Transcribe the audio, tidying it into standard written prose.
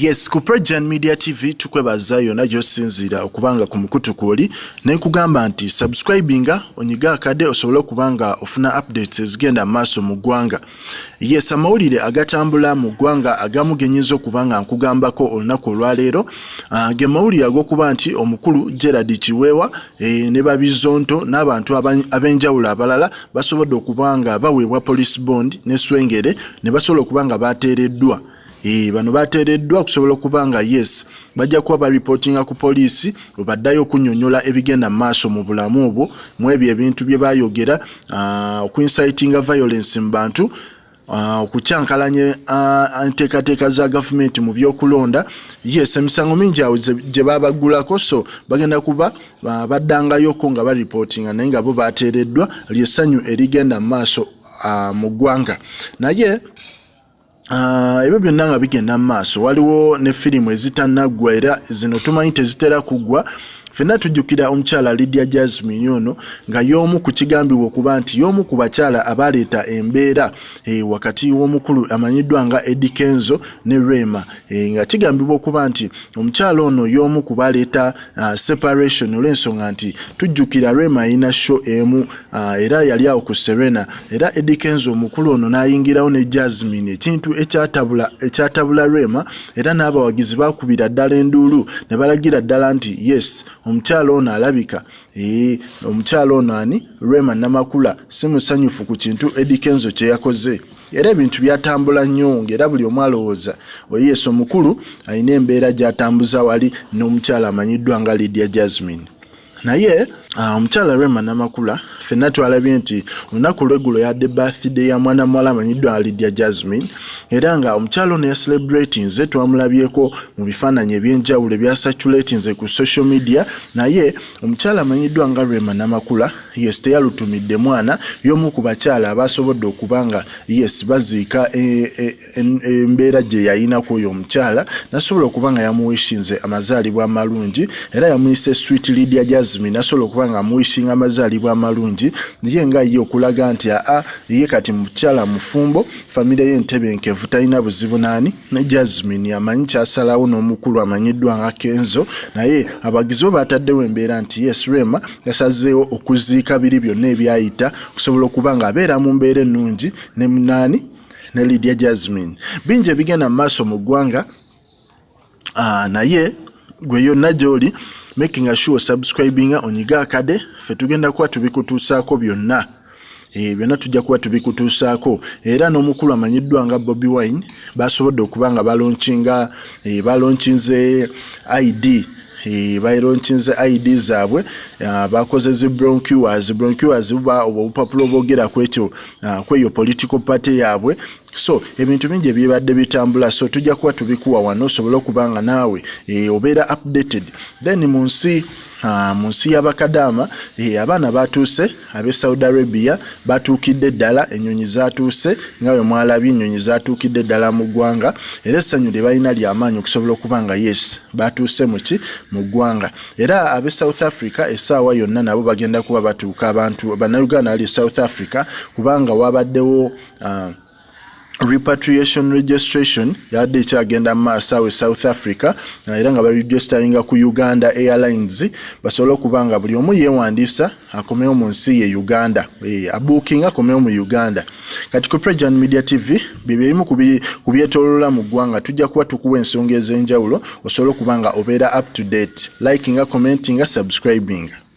Yes, ku Prejan Media TV tukwebaza yonna gy'osinziira okubanga ku mukutu kwoli, ne nkugamba nti subscribinga, onyiga akade osobole okuba nga ofuna updates ezigenda mu maaso mu ggwanga. Yes, amawulire agatambula mu ggwanga agamu ge nnyinza okuba nga nkugambako olunaku olwaleero ge mawulire ag'okuba nti omukulu Gerald Kiweewa ne Babizonto n'abantu ab'enjawulo abalala basobodde okuba nga baweebwa police bond ne Swengere ne basobola okuba nga bateereddwa. Bano bateereddwa okusobola okuba nga yes bajja kuba baripootinga ku poliisi bwe baddayo okunnyonnyola ebigenda mu maaso mu bulamu obwo mu ebyo ebintu bye baayogera, okuincitinga violence mu bantu, okukyankalanya enteekateeka za gavumenti mu by'okulonda. Yes, emisango mingi awo gye babaggulako, so bagenda kuba baddangayoko nga baripootinga, naye nga bo bateereddwa. Ly'essanyu erigenda mu maaso mu ggwanga. Naye ebyo byonna nga bigenda mu maaso, waliwo ne firimu ezitannaggwa, era zino tumanyi tezitera kuggwa. Ffenna tujjukira omukyala Lydia Jasmine ono nga y'omu ku kigambibwa okuba nti y'omu ku bakyala abaleeta embeera wakati w'omukulu amanyiddwa nga Eddy Kenzo ne Rema, nga kigambibwa okuba nti omukyala ono y'omu ku baleeta separation, olw'ensonga nti tujjukira Rema alina show emu, era yali awo ku Serena, era Eddy Kenzo omukulu ono n'ayingirawo ne Jasmine, ekintu ekyatabula Rema, era n'abawagizi baakubira ddala enduulu ne balagira ddala nti yes, omukyala ono alabika omukyala ono ani Rema Namakula si musanyufu ku kintu Eddy Kenzo kye yakoze. Era ebintu byatambula nnyo ng'era buli omu alowooza yes, omukulu alina embeera gy'atambuza wali n'omukyala amanyiddwa nga Lydia Jasmine. Naye omukyala Rema Namakula ffenna twalabye nti olunaku olw'eggulo yadde birthday ya mwana muwala amanyiddwa nga Lydia Jasmine, era nga omukyala ono yacelebratinze, twamulabyeko mu bifaananyi eby'enjawulo ebyasatulatinze ku social media. Naye omukyala amanyiddwa nga Rema Namakula, yes, teyalutumidde mwana, y'omu ku bakyala abasobodde okuba nga yes baziika embeera gye yalina ku oyo omukyala, nasobola okuba nga yamuwishinze amazaalibwa amalungi, era yamuyise Sweet Lydia Jasmine, nasobola okuba nga amuwishinga amazaalibwa amalungi, ye nga ye okulaga nti aa ye kati mukyala mufumbo, famire ye ntebenkevu, talina buzibu naani ne Jasmine, amanyi kyasalawo n'omukulu amanyiddwa nga Kenzo. Naye abagizi bo bataddewo embeera nti yes, Rema yasazeewo okuziika biri byonna ebyayita okusobola okuba ng'abeera mu mbeera ennungi ne munaani ne Lydia Jasmine. Bingi ebigenda mu maaso mu ggwanga, naye gwe yonna gy'oli making sure subscribinga, onyiga akade, ffe tugenda kuba tubikutuusaako byonna. Byonna tujja kuba tubikutuusaako. Era n'omukulu amanyiddwa nga Bobi Wine basobodde okuba nga balaunchinga, balaunchinze ID, balaunchinze ID zaabwe, bakoze zi brochures. Brochures buba obwo obupapula obwogera ku ekyo, kweyo political party yaabwe. So ebintu bingi ebibadde bitambula, so tujja kuba tubikuwa wano osobole okuba nga naawe obeera updated. Then mu nsi y'abakadaama, abaana batuuse ab'e Saudi Arabia, batuukidde ddala, ennyonyi zatuuse nga bwe mwalabye, ennyonyi zatuukidde ddala mu ggwanga, era essanyu lye balina lyamaanyi okusobola okuba nga yes batuuse muki mu ggwanga. Era ab'e South Africa essaawa yonna nabo bagenda kuba batuuka, abantu Bannayuganda ali e South Africa, kubanga wabaddewo repatriation registration yabadde ekyagenda mu maaso awo e South Africa, era nga baregisteringa ku Uganda Airlines basobole okuba nga buli omu yeewandiisa akomewo mu nsi ye Uganda, abookinga akomewo mu Uganda. Kati ku Prejan Media TV bye byebimu ku byetoolola mu ggwanga, tujja kuba tukuwa ensonga ez'enjawulo osobole okuba nga obeera up to date. Likinga, commentinga, subscribinga.